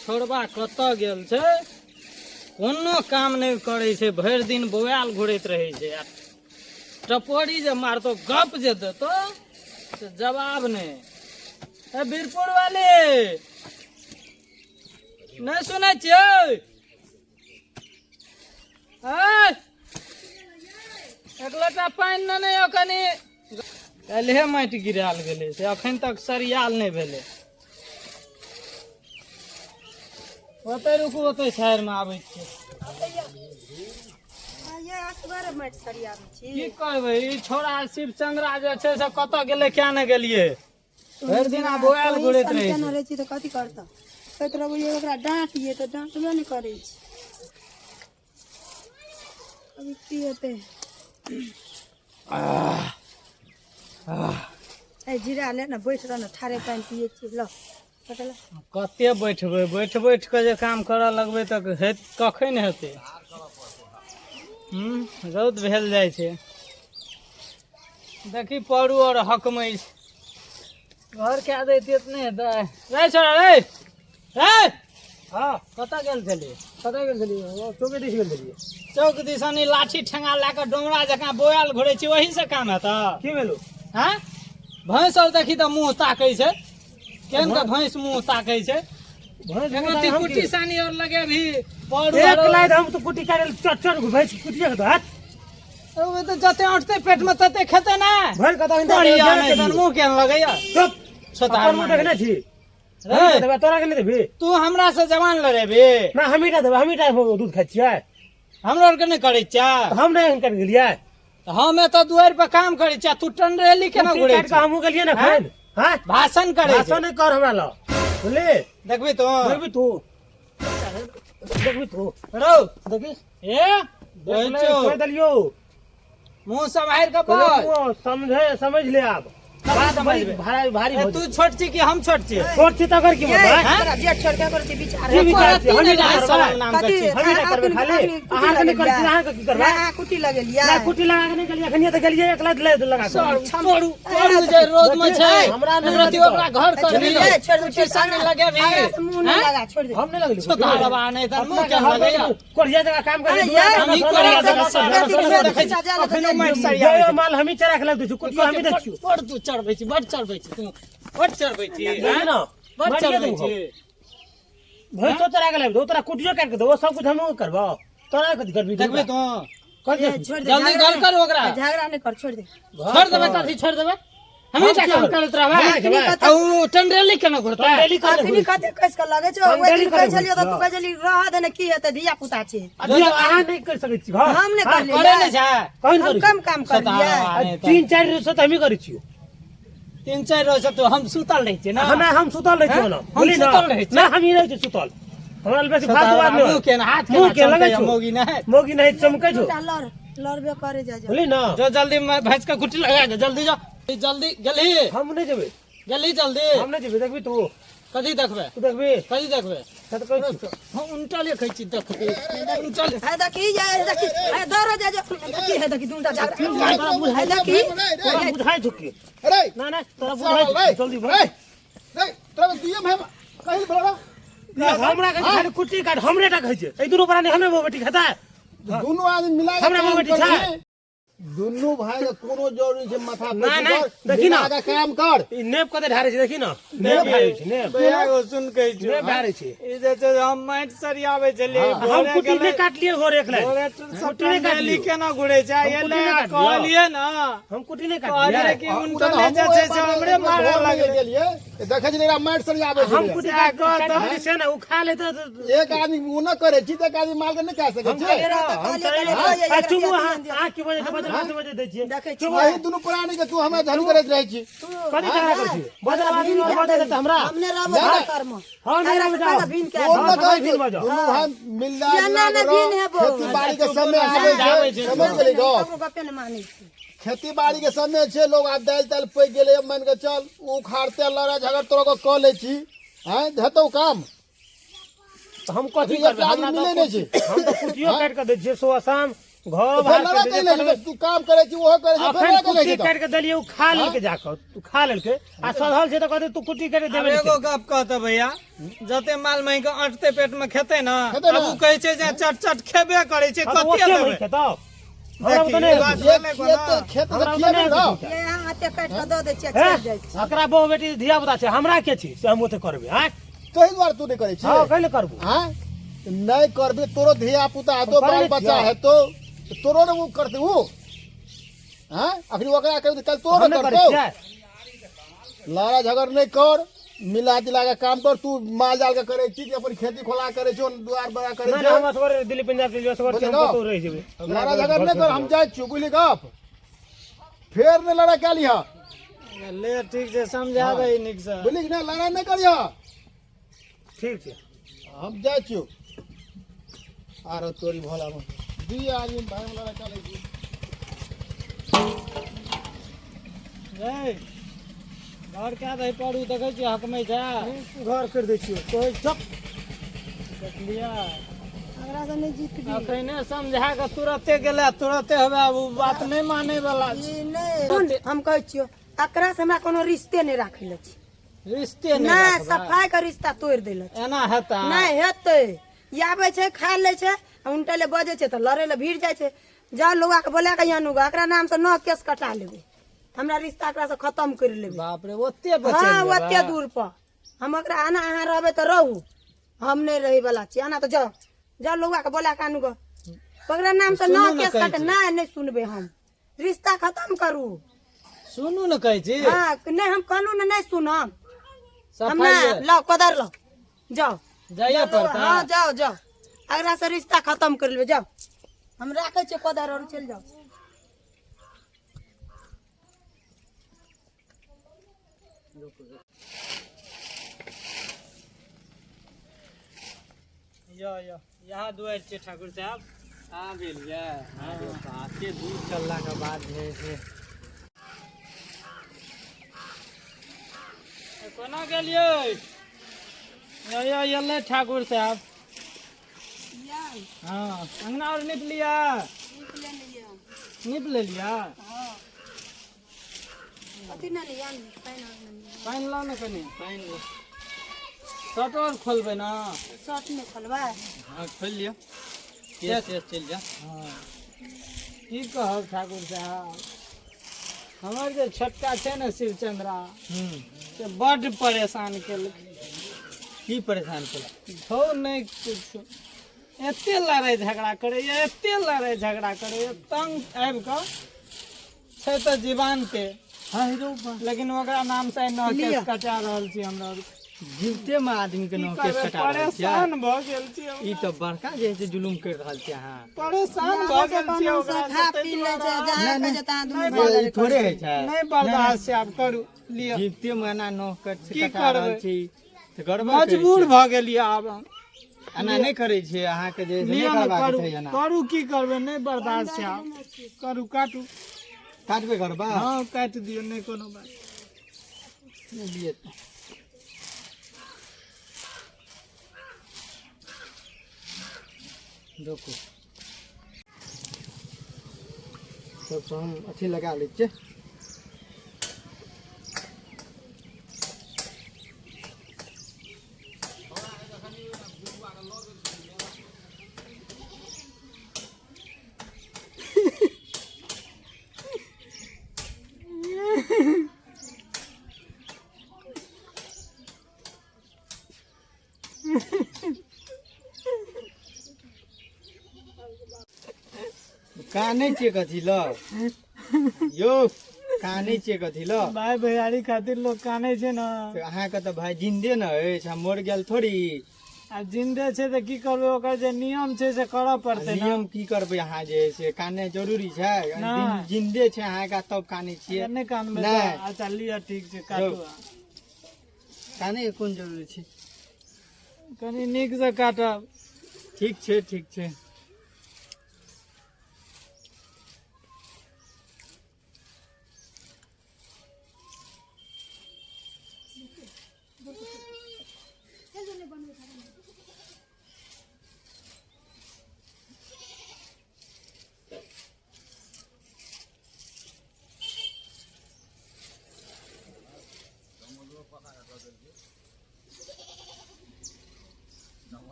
छोड़बा कतऽ गेल छै? कोनो काम नहि करै छै, भरि दिन बौआयल घुरैत रहै छै। आ टपोरी जे मारतौ, गप जे देतौ से जवाब नहि। ए बीरपुर वाली, नहि सुनै छियै? ए, एक लोटा पानि ने नहि कनि। काल्हिए माटि गिरायल गेलै से अखन तक सरियाल नहि भेलै। ओतै रुकू, ओतै शहरमे आबै छियै। की करबै, ई छोड़ा शिवचंद्रा जे छै से कतऽ गेलै, किया ने गेलियै? भरि दिन आब बौआयल घुरैत रहै छै। रहै छी तऽ कथी करतऽ? कहैत रहबै ओकरा डाँटियै तऽ डाँटबे नहि करै छै। अभी की हेतै? ए जीरा ले ने, बैठ रह ने, ठाढ़े पानि पियै छी। ल पटल। कते बैठबै? बैठ बैठ कऽ जे काम करऽ लगबै तऽ हेत कखन हेतै? रौद भेल जाइ छै। देखी, परू आओर हकमै छै। घर कए दैतियै तऽ नहि हेतै। रे छोड़ा, रे रे। हँ। कतऽ गेल छलियै? कतऽ गेल छलियै? ओ चौके दिस गेल छलियै। चौक दिसन ई लाठी ठेंगा लए कऽ डोमरा जकाँ बौआयल घुरै छी, ओही से काम हेतऽ? की भेलो? हँ, भैंस आओर देखी तऽ मुँह ताकै छै, केहन के भैंस मुँह ताकै छै। भैंस एगो मुँह ती हम कुट्टी की? सानी आओर लगेबही परू एक आरो- लाइट हम तऽ कुट्टी काटल चट चट भैंस कुटिया के हाथ। ओ तऽ जते अटतै पेट में तते खेतै ने। भरि कतऽ हिनका बढ़िया नहि तहन मुँह केहन लगैया। चुप। छोतार अपन मुँह देखने छी? रे। देबै तोरा के नहि देबही? तू हमरा से जवान लड़ेबी? ना, हमही टा देबै, हमही टा दूध खाइ छियै। हमरो आरके नहि करै छियै? हम नहि हिनकर गेलियै। हम एतऽ दुआरि पर काम करै छियै, तू टंडरेली केना कुट्टी घुरै काटि कऽ छी? हमहूँ गेलियै ने हैं? एखन। हैं? भाषण करै छै। भाषण नहि कर हमरा लग, बुझली? देखबी तू। देखबी तू, देखबी तू। रौ। देखी। ए देख ले, बच्चो। कहि देलियौ। मुंह सम्हारि कऽ बोल। मुँह समझे, समझ ले आब। कथी बात बड़ी समझबै? भारी भारी ए, भऽ तू जेतौ। छोट छी कि हम छोट छी? छोट छी तकर की मतलब? हैं? तोरा जेठ छोड़ के करती विचार। की विचार छै? एको हमही रत्ती टा नहि करबै। शरम नाम के कथी? चीज। हमही टा करबै खाली। अहाँके नहि करै छी, अहाँके की करबै? अहाँ कुट्टी लगेलियै? ना, कुट्टी लगा के नहि गेलियै, एखनिये तऽ गेलियै एक लाख ले लगा के। परू परू जे रोज में छै। हमरा नहि रति ओकरा घर कर छोड़ दे, छोड़ दे, कुट्टी संग लगेबही। हमरा से मुँह नहि लगा, छोड़ दे। हम नहि लगलियै। छोतारबा नहि तऽ मुँह केहन लगैया? कोढ़िया जगह काम करे। अरे यार, हम ई कोढ़िया जगह सब देखै छी। अखनो माटि सरिया जयो माल हमही चरा के लग दै छी, कुटियो हमही दै छियौ। बड़ तू चढ़बै छी, बड़ चढ़बै छी तू, बड़ चढ़बै छी। देखी ने। बड़ मारिए चढ़बै देबौ। छी। भैंसो चरा के लाबि दौ तोरा, कुटियो काटि के देबो, सब कुछ हमहूँ करबो। तोरा कथी करबी? देखबी तू। कथी ए, देखबी? छोड़ दे। जल्दी झगड़ा घर कर ओकरा। झगड़ा नहि कर, छोड़ दे। छोड़ देबै? कथी छोड़ देबै? हमही टा काम करैत रहबै? अखनी आ कते उ टंडरेली केना घुरतै? डेली करे। अखनी कते कस के लगै छौ? ओहि डेली दिन कहै करे। छलियौ तऽ तू कहै छली रह दे ने, की हेतै, धिया पुता छै। अहाँ नहि कर सकै छी घर। हम नहि करलियै। करे नहि छै। कहीं हम करै कम काम करलियै। सतारवा नहि तऽ। तीन चारि रोज से तऽ हमही करै छियौ। तीन चारि रोज से तो हम सुतल रहै छियै ने। नहि, हम सुतल रहै छियौ ने। हम बुझली ने? सुतल रहै छियै। नहि, हमही रहै छियै सुतल। हमरा लग बेसी फालतू बात मुँह नहि। केना हाथ मुँह केना के लगै चमकैया छौ? मौगी नहि। मौगी नहीं चमकै छौ। टा लड़ लड़बे करे जा जा। बुझली ने? जो जल्दी, मैं भैंस के कुट्टी लगा के जल्दी जो, जल्दी गेलही। हम नहि जेबै। गेलही जल्दी। हम नहि जेबै, देखबी तू। कथी देखबै? तू देखबी। कथी देखबै? से तऽ कहै छियौ। हम उनटा ले खाइ छी, देखबै उनटा ले। है देखी जा, है देखी, है दौड़ जा जा, देखी, है देखी, दूटा झगड़ा है देखी। तोरा बुझाइ छौ की? अरे। ना ना, तोरा बुझाइ छौ? जल्दी रे। भर। रे, तोरा दिए में कहिल बड़ा। हमरा कहै छै खाली कुट्टी काट, हमरे टा कहै छै। एहि दुनू प्राणी हमरे बेटी खेतै। दुनू आदमी मिला के हमरा काम बेटी छै। करबिही। दुनू भाई के कोनो जरूरी छै माथा ना, पे ना, कर, देखी ना। मिला के काम कर। ई नेप कते ढारै छै देखी न, नेप ढारै छै, नेप। भैया एगो सुन कहै छियौ। नेप ढारै छै। ई जे छै हम माटि सरियाबै छलियै हम भोरे कुट्टी गेलै- नहि काटलियै घरे एक लाइन। भोरे सब कुट्टी नहि टंडेली काटलियै। केना घुरै छै? हम कुट्टी एलै नहि आ काटलियै। कहलियै ने। हम कुट्टी नहि कहलियै काटलियै। कि आ, उनटले ओ तऽ जे हमहूँ छै एक से बार हमरे मारऽ भोर मे जे लगलै। गेलियै, देखै छलियै एकरा माटि सरियाबै हम छलियै। कुट्टी सएह काट कह तऽ। काटि से ने ओ खा लेतै तऽ एक आदमी ओ न करै छी तऽ एक आदमी माल के नहि कए सकै हम छै। कहलियै तऽ हम कहलियै, कहलियै, कहलियै, आ एकरा चुमू किया अहाँ दियन दियौ? अहाँ की बजे बजल बजल बजल दै छियै? देखै छियै। वही दुनू प्राणी के तू हमरा झन करैत रहै छी। कथी झगड़ा करै छी? बजल आदमी और बजल देतै हमरा। हम नहि रहबो ना, ना। घर मे। हँ, नहि एकरा रहबै से जाओ। कहऽ बीन के कोन हँ, न कहै सफाइ छी बिन बजाउ। दुनू भाई मिलला ना, जुला ना, के बिन रह। हेबो। खेती बाड़ी के समय आबै आबै छै छै। समझ गेली गप? ककरो गपे नहि मानै छी। खेती बाड़ी के समय छै, लोग आब दालि तालि पकि गेलै, मानि के चल उखाड़ते लड़ाइ झगड़ तोरा के कऽ लै छी, आँय हेतौ काम? तऽ हम कथी अभी करबै? एक आदमी हमरा मिलै तऽ नहि छै। हम तऽ कुट्टियो काटि कऽ दै छियै सुबह शाम। घर फेर बाहर लड़ाई के कैले छै? तू काम करै छी ओहो करै छै फेर अखन लड़ाई कैले कुट्टी छै तऽ? काटि के देलियै, ओ खा लेलकै जाकऽ, तू खा लेलकै आ सधल छै तऽ कहतै तू कुट्टी काटि के आब देबे नहि एगो गप कहतऽ भैया, जते माल मही के अंटते पेट में खेतै ने, खेतै ने। आब उ कहै छै जे चट चट खेबे करै छै, केलकै। हँ, तऽ कते ओते देबै? भरि खेतौ, हमरा देखी, तऽ नहि ई बात जे भेलै कोना? खेतै खेतै तऽ हमरा खिएबै नहि ने। ये अहाँ एते काटि कऽ दऽ दै छियै, हे? चलि जाइ छी। एकरा बहु बेटी धिया पुता छै, हमरा के छी से हम ओते करबै? आँय? तहि दुआरे तू नहि करै छी। हँ, कैले करबो? आँय, नहि करबे, तोरो धिया पुता हेतो, हम करै बाल बच्चा छियै। हेतो, तऽ तोरो ने ओ करतै उ। आँय, अखनी ओकरा करबै तऽ काल्हि तोरो हम ने नहि करै करतौ। छियै। लड़ाई झगड़ नहि कर, मिला जुला के काम कर। तू माल जाल के करै छी कि अपन खेती खोला करै छी, दुआर बड़ा करै नहि छी? नहि, हम असगर दिल्ली पंजाब चलि जेबै, असगर छी, हम बुझलहो? कतहु रहि जेबै। लड़ाई झगड़ नहि कर, हम जाइ छियौ, बुझली गप? फेर नहि लड़ाई कए लिहऽ। ले ठीक छै, समझा दही नीक से। बुझली कि नहि? लड़ाई नहि करिहऽ। ठीक छै, हम जाइ छियौ। आरो तोरी भोला में दुई आदमी भाई में लड़ाई चलै छी। रे, घर कए दही पड़ू, देखै छियै हकमै छै। घर करि दै छियौ, कहै चप। देखलियै? एकरा से नहि जीतबी। अखने समझा कऽ तुरते गेलै, तुरते हवे उ बात नहि मानै वाला छै। ई नहि, सुन, हम कहै छियौ, एकरा से हमरा कोनो रिश्ते नहि राखै लए छै। रिश्ते नहि नहि राखबै? सफाई के रिश्ता तोड़ि देले छै। एना हेता? नहि हेतै। ई आबै छै, खा लै छै आ उनटे ले बजै छै तऽ लड़ै लए भीड़ जाइ छै। जाउ, लौआ के बोला के आनू गे, एकरा नाम से नौ केस कटा लेबै, हमरा रिश्ता एकरा से खत्म करि लेबै। बाप रे, ओते बचल? हँ, ओते दूर पर हम ओकरा आना। अहाँ रहबै तऽ रहू, हम नहि रहै वाला छी। आना तऽ जाउ, जाउ, लौआ के बोला के आनू गे, ओकरा नाम से नौ सुनू ने केस कहै कट छी। नहि, नहि सुनबै हम, रिश्ता खत्म करू। सुनू ने कहै छी। हँ, नहि, हम कहलहुँ ने, नहि सुनब हम। सफाई नहि, लाउ कोदारि, लाउ, जाउ। जाइए पड़ता। हँ, जाउ जाउ, एकरा से रिश्ता खत्म कर लेबै, जाउ। हम राखै छियै कोदारि और चलि जाउ। यो यो, यहाँ दुआरि छै ठाकुर साहब। आ गेल ये। अरे बाते दूर चलला के बाद जे है से कोना गेलियै? यो यो, एलै ठाकुर साहब। हँ, अंगना और नीप लिया? नीप लेलिया? अथी नहि लिअ, पानि आओर नहि लिअ। पानि लाउ ने कनि पानि। शर्ट और खोलबै ने? शर्ट नहि खोलबै। हाँ, खोलि लिअ, केस तेस चलि जा। हँ, की कहब ठाकुर साहब, हमर जे छोटका छै ने शिवचंद्रा, से बड्ड परेशान केलक। की परेशान केलक? धौ, नहि किछु, एते लड़ाइ झगड़ा करैया, एते लड़ाइ झगड़ा करैया, तंग आबि कऽ छै तऽ जीवानते। हाँ रौ बा। लेकिन ओकरा नाम से आइ नह केस लिअ। कटा रहल छी हमरा। जीवते में आदमी के की नौ केस करबै, कटा रहल छियै? परेशान भऽ गेल छी हम। ई तऽ बड़का जे है से जुलुम करि रहल छियै अहाँ। परेशान भऽ गेल छी से ओकरा खा से, पी ताहि लै छै, दुआरे जहाँ कहै छै तहाँ दुनू नहि भाय ई लड़ै। थोड़े होइ छै। नहि बर्दाश्त छै, आब करू लिअ। जीवते में एना नौ कट की कटा रहल करबै? छी तऽ गड़बड़ करै मजबूर छियै। भऽ गेलियै आब हम। एना नहि करै छियै अहाँके जे है से नहि लिअ ने, करबाक करू छै एना। करू, की करबै, नहि बर्दाश्त छै आब। करू, काटू। काटबे करबा? हँ, काटि दियौ, नहि कोनो बात। लिअ। देखू, सबसँ हम अथी लगा लै छियै। कानै छियै कथी ल यौ? कानै छियै कथी ल? भाय भैयारी खातिर लोक कानै छै ने। तऽ अहाँके तऽ भाय जिन्दे ने अछि, हम मरि गेल थोड़ी। आ जिन्दे छै तऽ की करबै, ओकर जे नियम छै से करऽ पड़तै ने। नियम की करबै अहाँ जे से काननाइ जरूरी छै? नहि। जिन्दे छै अहाँके तब कानै छियै? नहि कानबै नहि। तऽ? अच्छा लिअ, ठीक छै, काटू। कानैके कोन जरूरी छै? कनि नीकसँ काटब। ठीक छै, ठीक छै।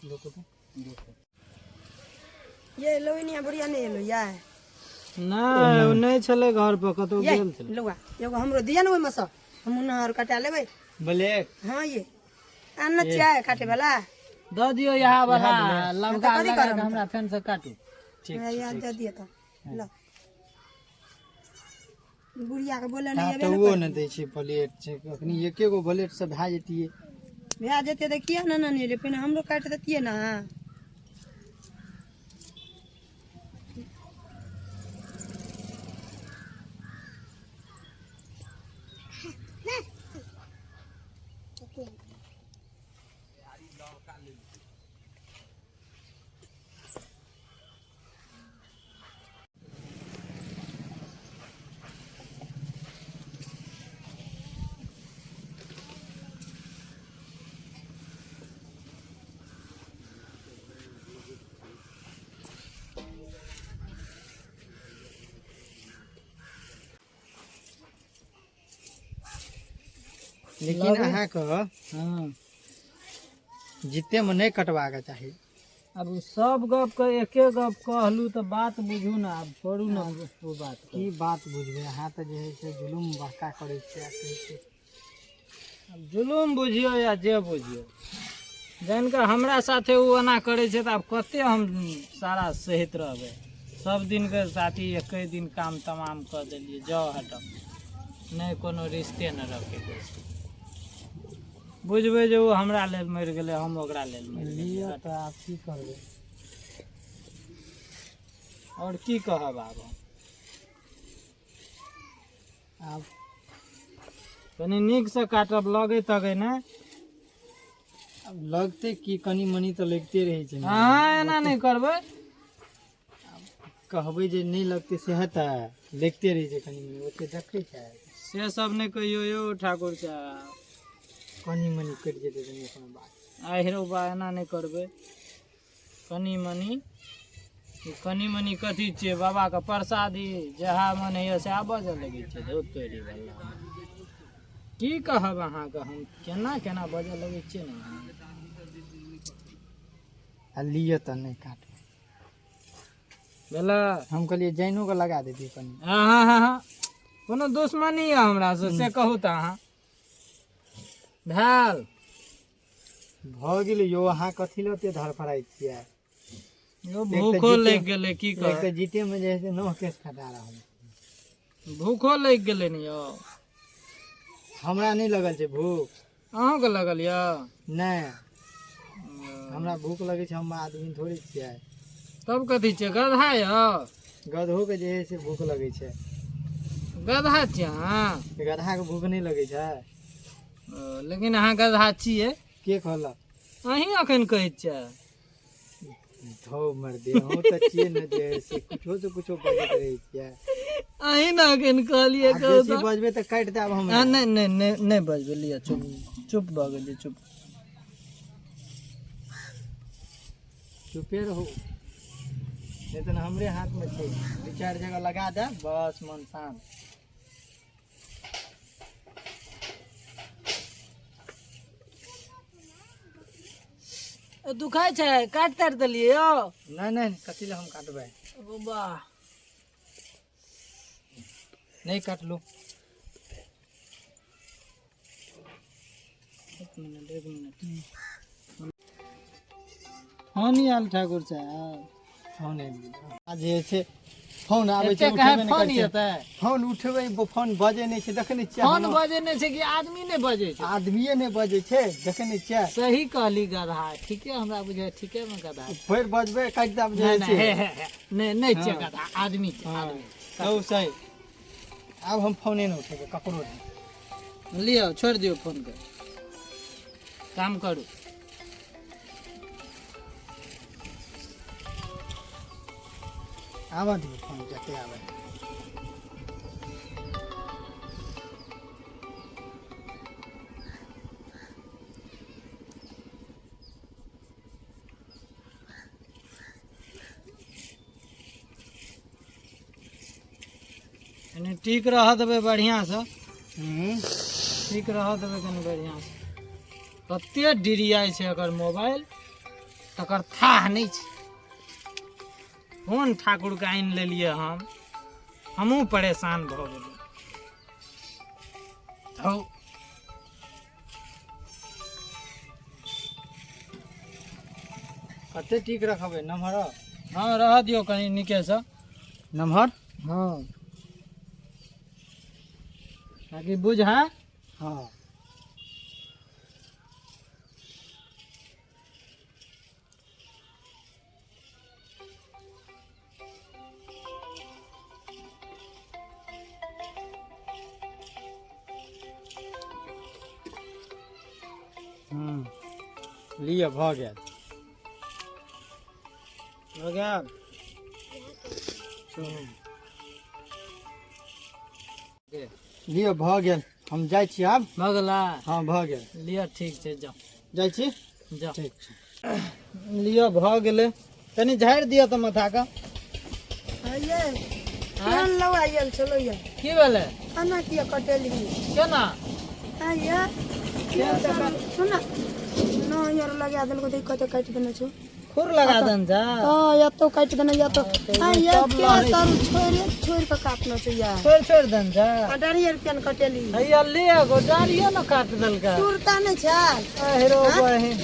देखो तो। ये लोइनिया बुढ़िया नहि एलो या? नहि, ओ नहि छलै घर पर, कतहु ये गेल छलै। लौआ, एगो हमरो दिअ ने ओहिमे सँ, हम नहर कटा लेबै। ब्लैक। हँ, ये आन छियै काटे वाला। दऽ दियौ इएह वाला लबका। कथी लगा करब? कऽ हमरा फेन से काटू। ठीक। हाँ, याद दऽ दिअ तऽ ल बुढ़िया के बोले नहि एबे। काटौओ नहि दै छै। प्लेट छै, अखनी एके गो प्लेट से भए जैतियै। भए जेतै तऽ किया ने ने एलै? पहिने हमरो काटि देतियै ने। लेकिन अहाँके हँ जितेमे नहि कटबाके चाही। आब ओ सब गपके एके गप कहलू तऽ बात बुझू ने। आब छोड़ू ने ओ बात। की बात बुझबै? अहाँ तऽ जे है से जुलुम बड़का करै छियै आ कहै छियै। आब जुलुम बुझियौ या जे बुझियौ, जानि कऽ हमरा साथे ओ एना करै छै तऽ आब कते हम सारा सहैत रहबै? सब दिनके साथी, एके दिन काम तमाम कऽ देलियै, जाउ हटब, नहि कोनो रिश्ते नहि रखैके छै। बुझबै जे ओ हमरा लेल मरि गेलै, हम ओकरा लेल मरि लिअ। गेलियै। तऽ आब की करबै? आओर की कहब आब हम? आब कनि नीकसँ काटब, लगै तगै नहि। आब लगतै की? कनि मनि तऽ लगिते रहै छै ने। अहाँ एना नहि करबै। कहबै जे नहि लगतै से हेतै? लगिते रहै छै कनि मनि, ओते देखै छै। से सब नहि कहियौ यौ ठाकुर साहब। कनि मनि कटि जेतै तऽ नहि कोनो बात। आहिरो बा, एना नहि करबै। कनि मनि, ई कनि मनि कथी छियै? बाबाके प्रसादी जहाँ मन होइए सएह बजऽ लगै छै। धौ तोरी वला, की कहब अहाँके हम, केना केना बजऽ लगै छियै ने अहाँ। आ लिअ तऽ नहि काटबै। भेलै। हम कहलियै जाइनो के लगा देतियै कनि। हँ हँ हँ हँ कोनो दुश्मनी यऽ हमरासँ से कहू तऽ अहाँ? भेल। भऽ गेलै यौ। अहाँ कथी लए ओते धड़फड़ाइ छियै? यौ, एक तऽ भूखो जीते लागि गेलै, की एक कह तऽ जीतेमे जे है से नौ केस कटा रहल छै। भूखो लागि गेलै ने यौ। हमरा नहि लगल छै भूख। अहूँके लगल यऽ? नहि, हमरा भूख लगै छै? हम आदमी थोड़े छियै। तब कथी छियै? गधा यऽ? गधोके जे है से भूख लगै छै। गधा छियै अहाँ? गधाके भूख नहि लगै छै? ओ, लेकिन अहाँ गधा छियै। के कहलक? अहीं अखन कहै छियै। धौ मर्दे, अहूँ तऽ छियै ने जे है से कुछो से कुछो बजैत रहै छियै। अहीं ने अखन कहलियै। आ कहू बेसी तऽ। बजबै तऽ काटि देब हम। अहाँ नहि नहि नहि नहि बजबै, लिअ, चुप चुप भऽ गेलियै, चुप। चुपे रहू, नहि तऽ हमरे हाथमे छै। दू चारि जगह लगा देब, बस मन शान्त। दुखाइ छै? काटि ताटि देलियै यौ? नहि नहि, कथी लए हम काटबै? वाह। नहि काटलू। एक मिनट, एक मिनट। फोन आयल ठाकुर साहब। फोन आबि गेल। आ जे छै फोन आबै छै, एते काहे उठेबे नहि फोन करै छै। एतै? फोन उठेबै, फोन बजै नहि छै, देखै नहि छियै? फोन बजै नहि छै कि आदमी नहि बजै छै? आदमिए नहि बजै छै, देखै नहि छियै? सही कहली, गधा ठीके, हमरा बुझाइ ठीके मे गधा छै। फेर बजबै काटि देब जे नहि छै। नहि, हे हे हे, नहि नहि छियै। हँ। गधा आदमी छै। हँ। आदमी। कहू सही, आब हम फोने नहि उठेबै ककरो नहि। लिअ, छोड़ि दियौ फोनके, काम करू। आबऽ दियौ फोन जते आबै। कनि ठीक रहऽ देबै बढ़िआँसँ। हूँ। ठीक रहऽ देबै कनि बढ़िआँसँ। कते डिरियाइ छै एकर मोबाइल। तकर थाह नहि छै। कोन ठाकुरके आनि लेलियै हम, हमहूँ परेशान भऽ गेलियै। हौ कते टीक रखबै नमहर? हँ, रहऽ दियौ कनि नीकेसँ नमहर। हँ, ताकि बुझाय। हँ। हूँ, लिअ, भऽ गेल। भऽ गेल। लिअ, भऽ गेल, हम जाइ छी आब। भऽ गेलै? हँ, भऽ गेल। लिअ, ठीक छै, जाउ। जाइ छी। जाउ। ठीक छै। लिअ, भऽ गेलै, कनि झाड़ि दिअ तऽ माथाके। ये केहन लौआ आयल छलो ये? की भेलै? खाना किया कटेलही? केना? ये सुन न यार, लगा देलको तऽ कते काटि देने छौ। खुर लगा देन जा। हँ, एतौ काटि देने, एतौ। आ ये के सर छोड़ि छोड़ि कऽ काटने छौ या? छोड़ि छोड़ि देन जा। आ डाढ़ी आर केन कटेली? हैया ले, एगो डाढ़िए ने काटि देलकै। सुरता नहि छै। अहिरो बहिन।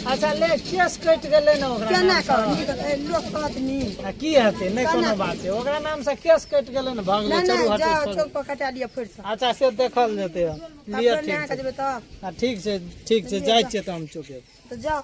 अच्छा ले, केस कटि गेलै ने ओकरा केना नामसँ। कह नीक ए, लोक कहत नीक। आ की हेतै? नहि केना? कोनो बात छै, ओकरा नाम से केस कटि गेलै ने, भऽ गेलै। नहि चलू, नहि, हटू, जाओ चलू। चौक पर कटा लिअ फेरसँ। अच्छा, से देखल जेतै। तब लिअ, फेर ठीक नहा कऽ छै। जेबै तब। आ ठीक छै, ठीक छै, जाइ छियै तऽ हम चुके। तऽ जाओ।